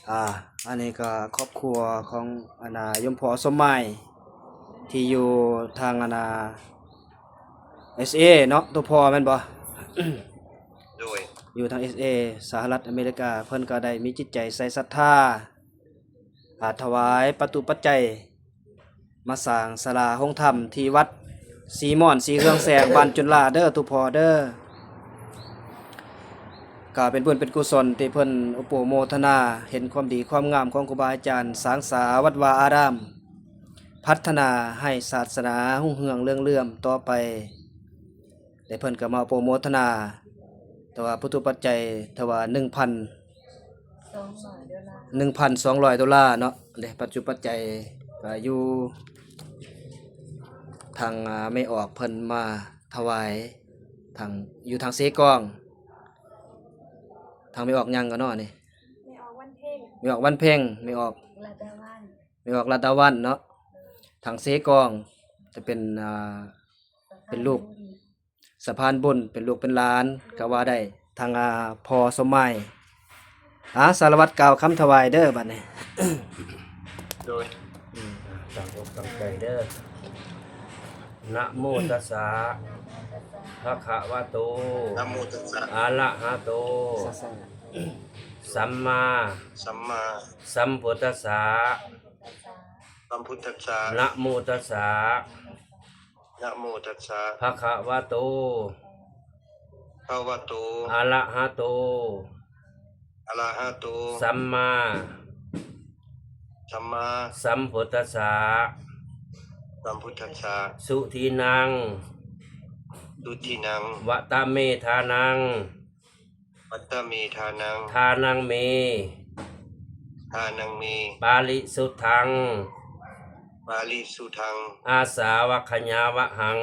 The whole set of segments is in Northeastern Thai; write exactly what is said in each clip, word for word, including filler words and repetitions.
อ่า อันนี้ก็ครอบครัวของอันน่ะโยมพ่อสมหมาย ที่อยู่ทางอันน่ะ เอสเอ เนาะ ตัวพ่อแม่นบ่ โดย อยู่ทาง เอสเอ สหรัฐอเมริกา เพิ่นก็ได้มีจิตใจใส่ศรัทธา อ่า ถวายปัจจุปัจจัย มาสร้างศาลาโฮงธรรมที่วัดศรีม่อนศรีเฮืองแสง บ้านจุนลาเด้อ ทุกพ่อเด้อ ก็เป็นบุญเป็นกุศลที่เพิ่นอนุโมทนา เห็นความดีความงามของครูบาอาจารย์ สร้างสาวัดวาอาราม พัฒนาให้ศาสนารุ่งเรืองเรืองเรืองต่อไป แต่เพิ่นก็มาอนุโมทนา แต่ว่าปัจจุปัจจัย แต่ว่า หนึ่งพัน สองร้อยดอลลาร์ หนึ่งพันสองร้อยดอลลาร์เนาะ เด้ ปัจจุปัจจัยก็อยู่ทาง อ่า แม่ออกเพิ่นมาถวาย ทาง อยู่ทางเซกอง ทางแม่ออกหยังก็เนาะนี่ แม่ออกวันเพ็ง แม่ออกวันเพ็ง แม่ออก ลาดาวัน แม่ออกลาดาวันเนาะ ทางเซกอง จะเป็น อ่า เป็นลูก สะพานบุญ เป็นลูกเป็นหลานก็ว่าได้ ทาง อ่า พ่อสมหมาย อ่า สารวัตรกล่าวคำถวายเด้อบัดนี้ โดย อืม ตั้งอกตั้งใจเด้อ นะโมตัสสะ ภะคะวะโต นะโมตัสสะ อะระหะโต สัมมา สัมมา สัมพุทธัสสะ สัมพุทธัสสะ นะโมตัสสะ นะโมตัสสะ ภะคะวะโต ภะคะวะโต อะระหะโต อะระหะโต สัมมา สัมมา สัมพุทธัสสะ สัมพุทธัสสะ สุทินัง สุทินัง วัตตะเมทานัง วัตตะเมทานัง ทานังเม ทานังเม ปาริสุทธัง ปาริสุทธัง อาสาวัคขยาวะหัง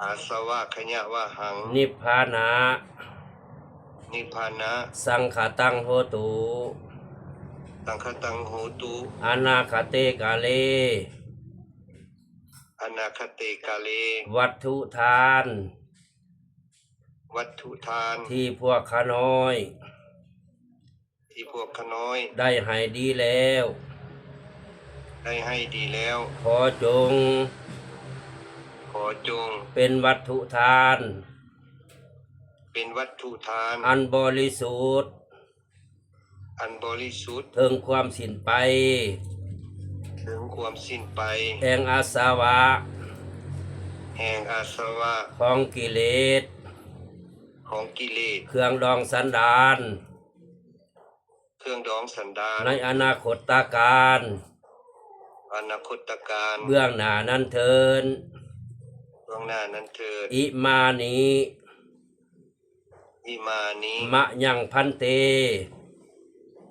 อาสวะขยะวะหัง นิพพานะ นิพพานะ สังขตังโหตุ สังขตังโหตุ อนาคเตกาเล อนาคเตกาเล วัตถุทาน วัตถุทาน ที่พวกข้าน้อย ที่พวกข้าน้อย ได้ให้ดีแล้ว ได้ให้ดีแล้ว ขอจง ขอจง เป็นวัตถุทาน เป็นวัตถุทาน อันบริสุทธิ์ อันบริสุทธิ์ เถิงความสิ้นไป เถิงความสิ้นไป แห่งอาสวะ แห่งอาสวะ ของกิเลส ของกิเลส เครื่องดองสันดาน เครื่องดองสันดาน ในอนาคตกาล อนาคตกาล เบื้องหน้านั้นเทิน เบื้องหน้านั้นเทิน อิมานิ อิมานิ มะยังพันเต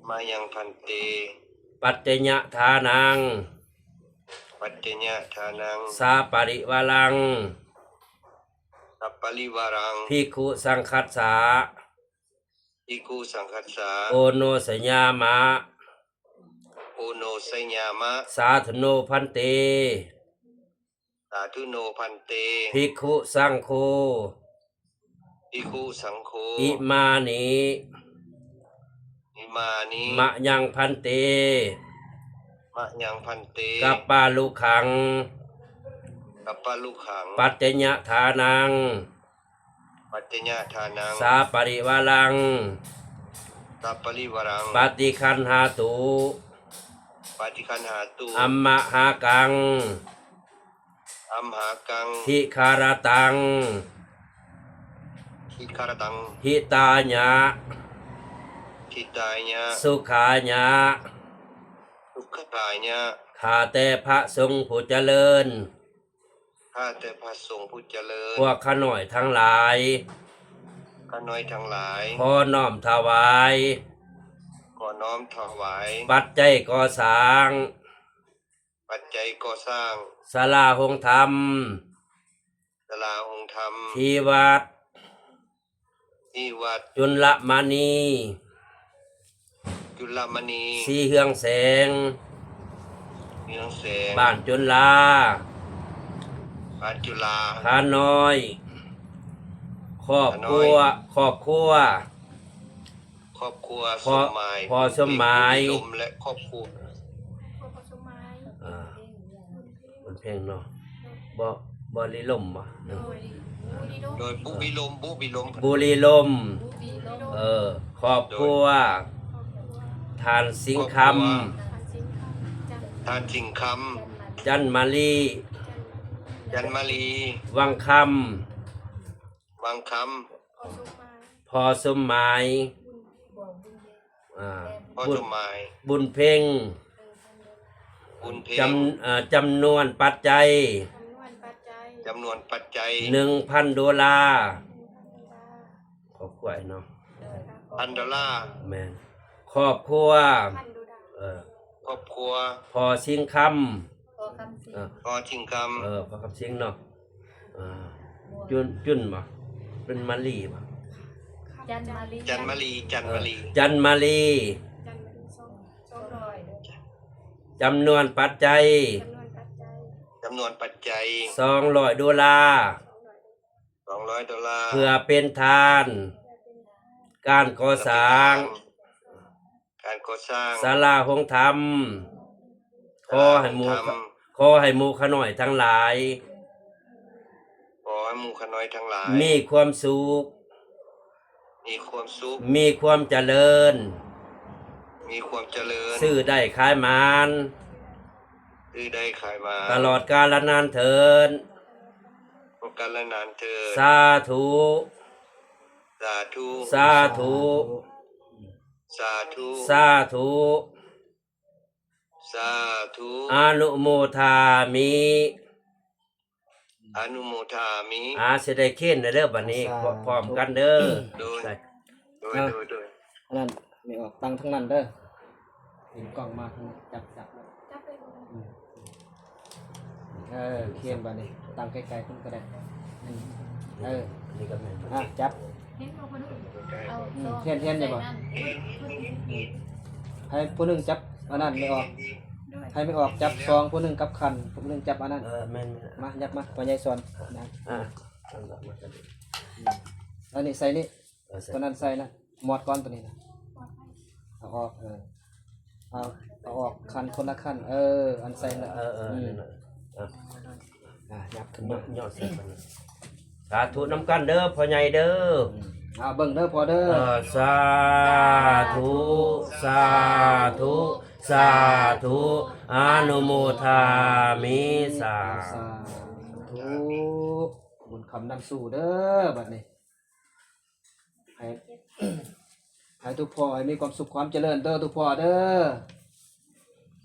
มะยังพันเต ปัจจยทานัง ปัจจยทานัง สาปริวารัง สัปปะริวารัง ภิกขุสังฆัสสะ ภิกขุสังฆัสสะ โอโนสยามะ โอโนสยามะ สาธุโนพันเต สาธุโนพันเต ภิกขุสังโฆ ภิกขุสังโฆ อิมานิ อิมานิ มะยังพันเต มะยังพันเต กัปปาลุขัง กัปปาลุขัง ปัจจยทานัง ปัจจยทานัง สาปริวารัง สัปปะริวารัง ปฏิคันหาตุ ปฏิคันหาตุ อัมมะหากัง อัมหากัง ทิคารตัง ทิคารตัง หิตายะ หิตายะ สุขายะ สุขายะ ข้าแต่พระสงฆ์ผู้เจริญ ข้าแต่พระสงฆ์ผู้เจริญ พวกข้าน้อยทั้งหลาย ข้าน้อยทั้งหลาย ขอน้อมถวาย ขอน้อมถวาย ปัจจัยก่อสร้าง ปัจจัยก่อสร้าง ศาลาโฮงธรรม ศาลาโฮงธรรม ที่วัด ที่วัด จุลมณี จุลมณี ศรีเฮืองแสง เฮืองแสง บ้านจุลา บ้านจุลา ข้าน้อย ครอบครัว ข้าน้อย ครอบครัว ค ครอบครัว พ่อ สมหมาย พ่อสมหมาย บุญเพ็ง และครอบครัว อ่า บุญเพ็งเนาะ บ่ บริลมบ่ โดยบุรีลม โดยบุรีลม บุรีลม บุรีลมย์ บุรีลม เออ ครอบครัว ท่านสิงห์ค ทานสิงห์คำ ท่านสิงห์ค ำ จันมาลี ำจันมาลี วังค วังค ำ พ่อสมหมาย อ่า ำพ่อ บุ ส ญ มหมาย บุญเพ็ง บุญเพ็ง จำเอ่อจำนวนปัจจัย จำนวนปัจจัย หนึ่งพันดอลลาร์ ครอบครัวเนาะ พันดอลลาร์ แมน ครอบครัว เออ ครอบครัว พ่อสิงห์คำ พ่อคำสิง เออ พ่อสิงห์ค เออ พ่อคำสิงห์เนาะ อ่า จุน จุนบ่ เป็นมาลีบ่ จันมาลี ำจันมาลี จันมาลี จันมาลี สองร้อย จำนวนปัจจัย จำนวนปัจจัย สองร้อยดอลลาร์ สองร้อยดอลลาร์ เพื่อเป็นทาน การก่อสร้าง การก่อสร้าง ศาลาโฮงธรรม ขอให้หมู่ ท ขอให้หมู่ข้าน้อยทั้งหลาย ขอให้หมู่ข้าน้อยทั้งหลาย มีความสุข มีความสุข มีความเจริญ มีความเจริญ ซื้อได้ขายหมาน ซื้อได้ขายมา ตลอดกาลนานเทิน พบกันและนานเถิด สาธุ สาธุ สาธุ สาธุ สาธุ สาธุ อนุโมทามิ อนุโมทามิ อาสิได้เคนเด้อบัดนี้ สาธุ พร้อมกันเด้อ โดย ได้ โดย อ่ะ โดยโดย อันนั้นไม่ออกตั้งทั้งนั้นเด้อเห็นกล้องมาทางนี้จับจับแล้ว จับไป อืมเออเคนบาดนี้ตั้งไกลๆคุณก็ได้อืมเออ นี่ก็แม่น อ่ะจับ เห็นบ่คนอื่นเอา อืมเห็นเห็นอยู่บ่ ใส่นั่น ให้ผู้หนึ่งจับอันนั้นไม่ออก ให้ไม่ออกจับซองผู้หนึ่งกับคันผู้หนึ่งจับอันนั้น เออแม่นแม่น มายับมาพ่อใหญ่สอนนะ อ่ะ อันนี้ใส่นี่ เออใส่ ตัวนั้นใส่นะหมอดก้อนตัวนี้นะเอาออกเออเอาเอาออกคันคนละคันเออ อันใส่ละ เออเออ อืม นั่นน่ะอ่ะ อ่ะยับขึ้น ย มา อดยอดใส่มัน สาธุน้ำกันเด้อพ่อใหญ่เด้อ อืมเอาเบิ่งเด้อพ่อเด้อ เออสาธุ สาธุ สาธุ อนุโมทามิสา สาธุบุญคำนำสู่เด้อบัดนี้ให้ให้ทุกพ่อให้มีความสุขความเจริญเด้อทุกพ่อเด้อ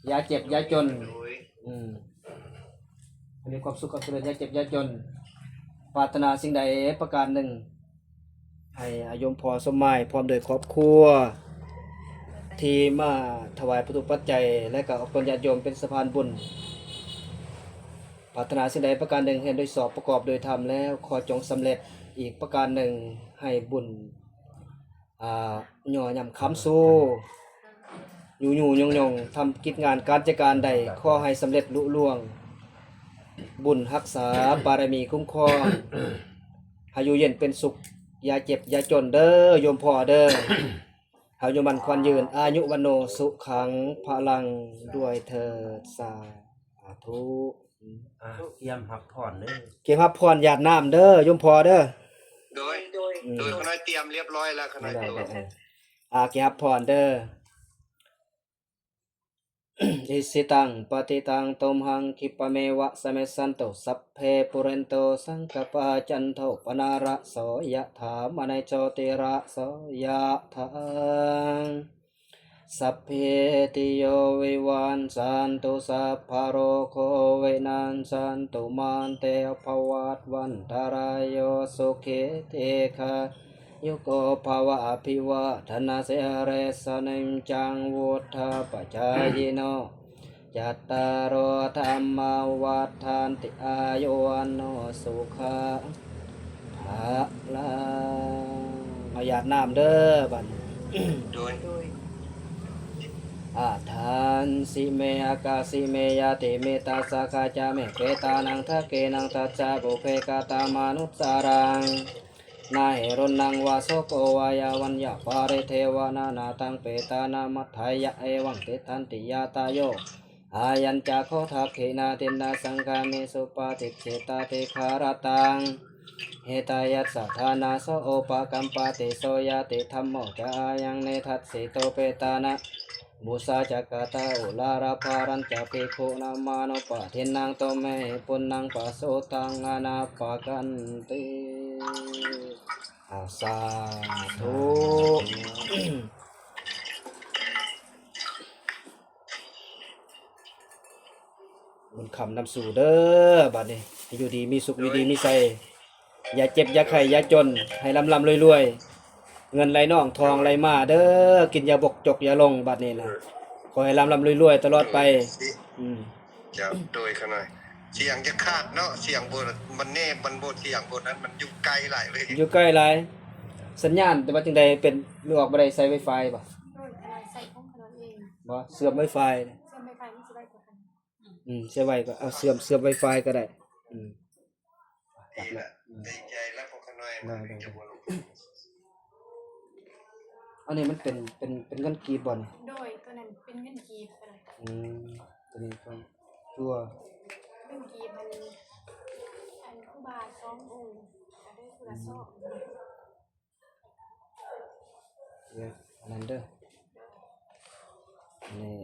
อย่าเจ็บอย่าจน โดย อืมให้มีความสุขความเจริญอย่าเจ็บอย่าจนปรารถนาสิ่งใดประการหนึ่ง ให้อาโยมพ่อสมหมายพร้อมโดยครอบครัว ที่มาถวายพระทุกปัจจัย และก็ออกตนญาติโยมเป็นสะพานบุญปรารถนาสิ่งใดประการหนึ่งเห็นโดยสอบประกอบโดยธรรมแล้วขอจงสำเร็จอีกประการหนึ่งให้บุญอ่าย่อย่ำค้ำสู้อยู่อยู่ยงยงทำกิจงานการจัดการใดขอให้สำเร็จลุล่วง บุญรักษาบารมีคุ้มครองให้อยู่เย็นเป็นสุข อย่าเจ็บอย่าจนเด้อโยมพ่อเด้อให้อายุมันขวัญยืน อายุวันโนสุขังพลังด้วยเถิดสาธุ อ่ะเตรียมรับพรเด้อ เก็บรับพรหยาดน้ำเด้อโยมพ่อเด้อ โดย โดย อืม โดยข้าน้อยเตรียมเรียบร้อยแล้วข้าน้อย ได้ โดย ได้ได้อ่าเก็บรับพรเด้อ อิสิตังปฏิตังตุมหังคิปะเมวะสะเมสสันตุสัพเพปุเรนตุสังกปปาจันโทปนารโสยะถามะเนโชติระโสยะถาสัพพีติโยวิวัชชันตุสัพพะโรโควินัชชันตุมาเตภวัตวันตรายโยสุขีทีฆา ยุโกภวะอภิวาทนาสิริสนิจจังวุฒาปจายิโน จัตตาโรธัมมาวัฏฐันติอายุวันโนสุขังพลังเอาหยาดน้ำเด้อบัดนี้ โดย อาทันสิเมอากาสิเมยาติเมตตาสาคาจาเมเปตานังทะเกนังทัจจาปุเพกาตามานุสารัง นาเหรุณังวาโสโกวายาวัญญาปาริเทวนานาตังเปตานามัฏฐายะเอวังติฏฐันติยาตาโย อายัญจาโคทักขินาทินนาสังคามิสุปาติจฉิตาติคารตัง เฮตายัสสะทานาโสโอปะกัมปาติโสญาติธัมโมจะอายังเนทัสสิโตเปตานะ มุสาจักกาตาอุลาราภารัญจะภิกขุนามานุปาทินนังโตเมหิปุณณังปะโสตังอนาปะกันติ อาสาธุ บุญคำนำสู่เด้อบัดนี้ ให้อยู่ดีมีสุข อยู่ดีมีใส อย่าเจ็บอย่าไข้อย่าจน ให้ร่ำร่ำรวยรวย เงินไหลนองทองไหลมาเด้อ กินอย่าบกจกอย่าลงบัดนี้นะ ขอให้ร่ำร่ำรวยรวยตลอดไป อืม เจ้า โดยขะน้อย เสียงจะขาดเนาะ เสียงบ่ มันแนบ มันบ่ เสียงบ่นั้น มันอยู่ไกลหลายเลย อยู่ไกลหลาย สัญญาณแต่ว่าจังใดเป็น หรือออกบ่ได้ ใช้ Wi-Fi บ่ โดยขะน้อยใช้ของขะน้อยเอง บ่ เชื่อม Wi-Fi เนี่ย เชื่อม Wi-Fi มันสิไวกว่ากัน อืม เชื่อมไวก็เอา เชื่อม เชื่อม Wi-Fi ก็ได้ อืม ดีละ อืม ดีใจแล้วพวกขะน้อย ได้ ได้ จะบ่ลง อันนี้มันเป็น เป็น เป็นเงินกีบบ่นี่ โดย ตัวนั้นเป็นเงินกีบก็ได้ อืม ตัวนี้ก็จั่ว เงินกีบมัน อันครูบาสององค์ ก็ได้คนละซอง เดี๋ยวอันนั้นเด้อ อันนี้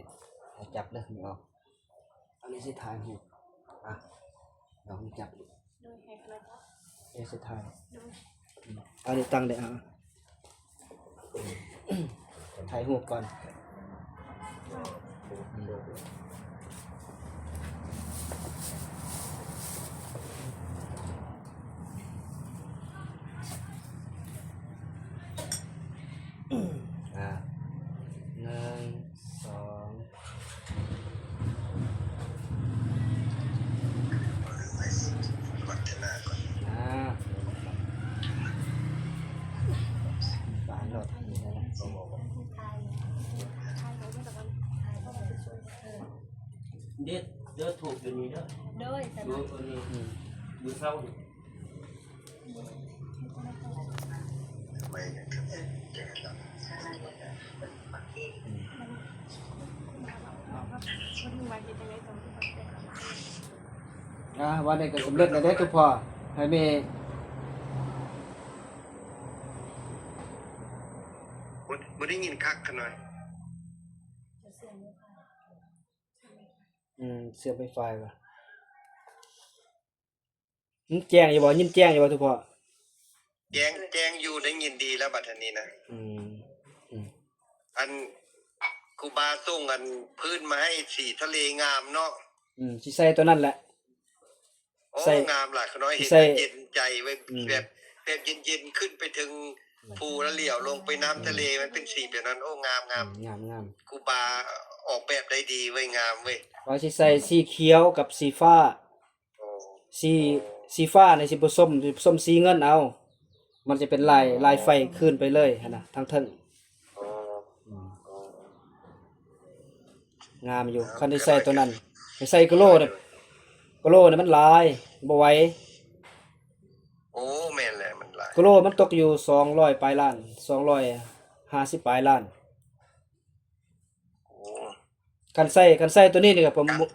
ให้จับเด้อ นี่ออก อันนี้สิถ่ายรูป อ่ะ เดี๋ยวผมจับ โดยให้ขะน้อยจับ เดี๋ยวสิถ่าย โดย อืม อันนี้ตั้งได้ อ่ะ ถ่ายรูปก่อน อ่า หนึ่ง สอง วัฒนาก่อน อ่า ปานรถนี่แหละ เด็ด เด้อ ถูกอยู่นี่เด้อ โดย อยู่อันนี้ อืม อยู่เศร้านี่ อ่า วันนี้ก็สำเร็จแล้วเด้อทุกพ่อ ให้แม่ บ่ บ่ได้ยินคักขะน้อย อืม เชื่อม Wi-Fi ว่ะ มันแจ้งอยู่บ่ ยินแจ้งอยู่บ่ทุกพ่อ แจ้ง แจ้งอยู่ ได้ยินดีแล้วบัดนี้นะ อืม อืม อันครูบาส่งอันพื้นมาให้สีทะเลงามเนาะ อืม สิใส่ตัวนั้นแหละ โอ้ ใส่ งามหลายขะน้อย เห็น ใส่ แล้วเย็นใจเว้ย อืม แบบ แบบเย็นๆ ขึ้นไปถึง อืม ภูแล้วเหลียวลงไปน้ำทะเล อืม มันเป็นสีแบบนั้น โอ้ งาม งาม อืม งาม งาม ครูบาออกแบบได้ดีเว้ย งามเว้ย ว่าสิใส่สีเขียวกับสีฟ้า โอ้ สี สีฟ้านี่สิผสม สิผสมสีเงินเอา มันจะเป็นลาย ลายไฟขึ้นไปเลยหั้นนะ ทั้งเทิง โอ้ อืม โอ้ งามอยู่ คันได้ใส่ตัวนั้น ไปใส่กะโหลเนี่ย กะโหลเนี่ยมันหลาย บ่ไหว โอ้ แม่นแหละ มันหลาย กะโหลมันตกอยู่สองร้อยปลายล้าน สองร้อยห้าสิบปลายล้าน โอ้ คันใส่ คันใส่ตัวนี้นี่ก็ประมาณ ครับ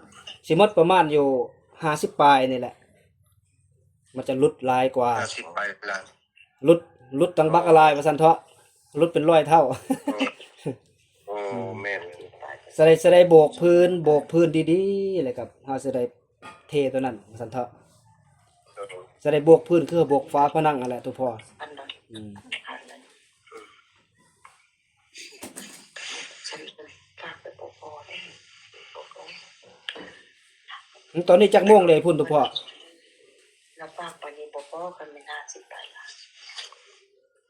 สิหมดประมาณอยู่ห้าสิบปลายนี่แหละ มันจะหลุดหลายกว่า ห้าสิบปลายล้าน หลุด หลุดตั้งบักอะไรว่าซั่นเถาะ หลุดเป็นร้อยเท่า โอ้ โอ้ อืม แม่น สิได้ สิได้โบกพื้น โบกพื้นดีๆ แล้วก็เฮาสิได้เทตัวนั้นว่าซั่นเถาะ เออ สิได้โบกพื้นคือโบกฝาผนังนั่นแหละทุกพ่อ อันนั้น อืม อันนั้น ฉันฝากไปบอกพ่อเนี่ย บอกพ่อ ตอนนี้จักโมงเลยพุ้นทุกพ่อ แล้วฝากไปนี่บอกพ่อกันไม่น่าสิไปละ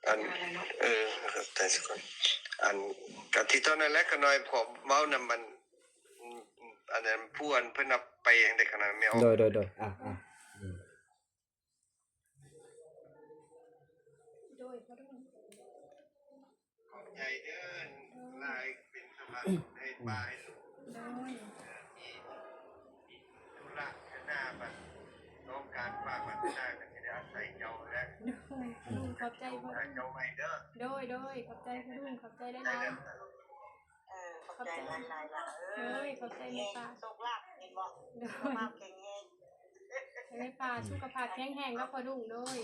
อัน เออ แต่สักคน อัน กะที่ตอนนั้นแหละขะน้อย พอเว้านำมัน อืม อืม อันนั้นผู้อันเพิ่นเอาไปอย่างใดขะน้อย แม่ออก โดย โดย โดย อ่ะ อ่ะ อืม โดย ขอบใจเด้อ ลายเป็นสะพานบุญให้ป้าให้ลูก โดย มี มีธุระข้างหน้าบัด ต้องการฝากบัตรหน้าก็จะได้อาศัยเจ้าแล้ว โดย อืม ขอบใจพ่อลุง เจ้าใหม่เด้อ โดย โดย ขอบใจพ่อลุง ขอบใจหลายๆ เออ ขอบใจหลายๆล่ะ เออ โดย ขอบใจแม่ป้า โชคลาภเห็นบ่ โดย สุขภาพแข็งแรง ให้แม่ป้าสุขภาพแข็งแรงกับพ่อลุง โดย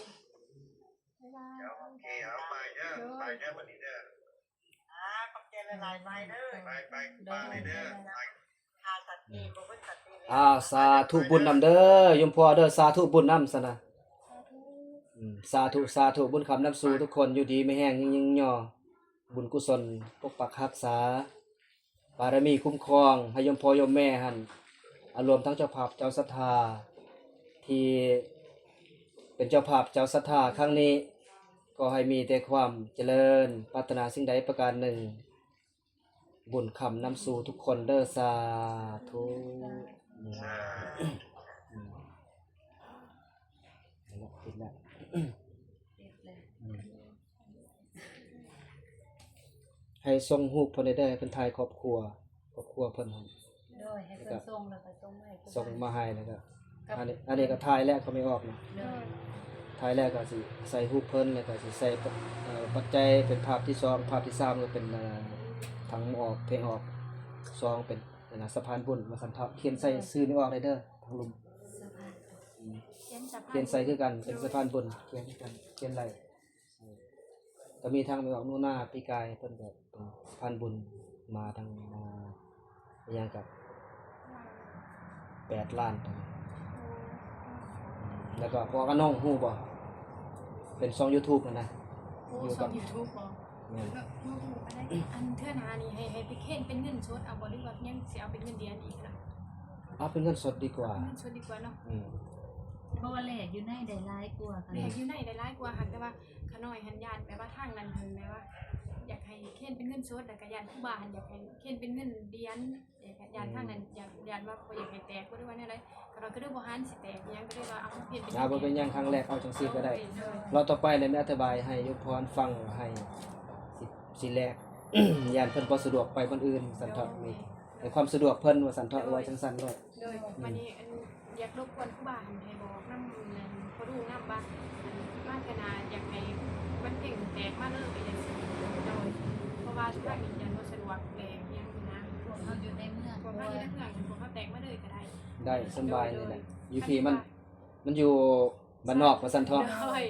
บ๊ายบาย เดี๋ยว โอเค เอา ไปเด้อ โดย ไปเด้อ วันนี้เด้อ อ่า ขอบใจหลายๆ ไปเด้อ ไป ไป ไปเลยเด้อ ไป หาสัตว์ปีบ่เพิ่นสัตว์ปีเลย อ้าว สาธุบุญนำเด้อ โยมพ่อเด้อ สาธุบุญนำซะนะ สาธุ อืม สาธุ สาธุ บุญคำนำสู่ทุกคน อยู่ดีมีแฮง ยิ่งๆ ย่อ บุญกุศล ปกปักรักษา บารมีคุ้มครอง ให้โยมพ่อโยมแม่หั่น อ่ะ รวมทั้งเจ้าภาพเจ้าศรัทธา ที่เป็นเจ้าภาพเจ้าศรัทธาครั้งนี้ ก็ให้มีแต่ความเจริญ ปรารถนาสิ่งใดประการหนึ่ง บุญคำนำสู่ทุกคนเด้อ สาธุ อืม อืม เอาละ ปิดละ อืม ให้ส่งรูปเพิ่นได้เด้อ เพิ่นถ่ายครอบครัว ครอบครัวเพิ่นหั่น โดย ให้เพิ่นส่งแล้วก็ส่งมาให้ ส่งมาให้แล้วก็ ครับ อันนี้ อันนี้ก็ถ่ายแล้วก็ไม่ออกนะ โดย ถ่ายแล้วก็สิใส่รูปเพิ่น แล้วก็สิใส่ เอ่อ ปัจจัยเป็นภาพที่สอง ภาพที่สามก็เป็น เอ่อ ถังออก เพลงออก สองเป็น อันนะ สะพานบุญ ว่าซั่นเถาะ เขียนใส่ชื่อไม่ออกเลยเด้อ ทางลุม สะพาน อืม เขียนสะพาน เขียนใส่คือกัน เป็นสะพานบุญ เขียนคือกัน เขียนได้ เออ ก็มีทางไปออกนู่นหน้าปีกายเพิ่นก็เป็นสะพานบุญมาทาง อ่า อิหยังกับ แปดล้าน แล้วก็พวกอนงฮู้บ่ เป็นช่อง YouTube นั่นนะ โอ้ อยู่กับ ช่อง YouTube บ่ แม่น ก็ฮู้ๆ ไปได้ อันเทื่อหน้านี่ให้ ให้ไปเคนเป็นเงินสดเอาบ่ หรือว่ายังสิเอาเป็นเงินเหรียญอีกล่ะ เอาเป็นเงินสดดีกว่า เงินสดดีกว่าเนาะ อืม เพราะว่าแลกอยู่ในได้หลายกว่าค่ะ แลกอยู่ในได้หลายกว่าหั่น แต่ว่าข้าน้อยหั่นย้านแบบว่าทางนั้นหั่นแบบว่า อยากให้เคนเป็นเงินสด แล้วก็ย้านครูบาหั่นอยากให้เคนเป็นเงินเหรียญ ย้านทางนั้น ย้าน ย้านว่าบ่อยากให้แตกบ่ หรือว่าแนวใด ข้าน้อยก็เลยบ่หันสิแตกอิหยัง ก็เลยว่าเอาเคนเป็น อ่า บ่เป็นหยัง ครั้งแรกเอาจังซี่ก็ได้ โดย รอบต่อไปเลยแม่อธิบายให้โยมพรฟังว่าให้สิ สิแลก ย้านเพิ่นบ่สะดวกไปบ่อนอื่น ซั่นเถาะ โดย นี่ ให้ความสะดวกเพิ่น ว่าซั่นเถาะ โดย ว่าจังซั่นโลด โดย อืม บัดนี้อันอยากรบกวนครูบาให้บอกนำ อันพ่อลุงนำว่า อันมาเทื่อหน้าอยากให้วันเพ็งแตกมาเลยจังซี่ โดย เพราะว่าทางนี้ย้านบ่สะดวกแตกอิหยังหั้นนะ พวกเฮาอยู่ในเมือง พวกเฮาอยู่ในเมือง พวกเฮาแตกมาเลยก็ได้ ได้ สำบายเลยแหละ โดย อยู่พี้มัน มันอยู่บ้านนอก ว่าซั่นเถาะ โดย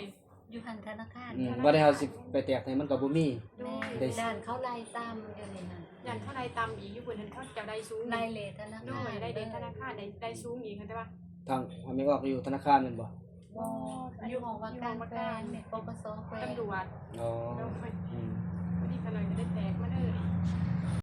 อยู่หั่นธนาคาร อืม บ่ได้เฮาสิไปแตกให้มันก็บ่มี โดย แม่น ได้ ย้านเขาไล่ตามอยู่นี่หั่น ย้านเขาไล่ตามอีก อยู่บนนั้นเขาเจ้าได้สูง ไล่เลทธนาคาร โดย ไล่เลทธนาคาร ได้ ได้สูงอีก แต่ว่า ทาง อันนี้ออกอยู่ธนาคารแม่นบ่ บ่ อยู่ห้องว่าการแขวง ปปส แขวง ตำรวจ อ๋อ โดย อืม พอดีข้าน้อยก็ได้แตกมาเด้อ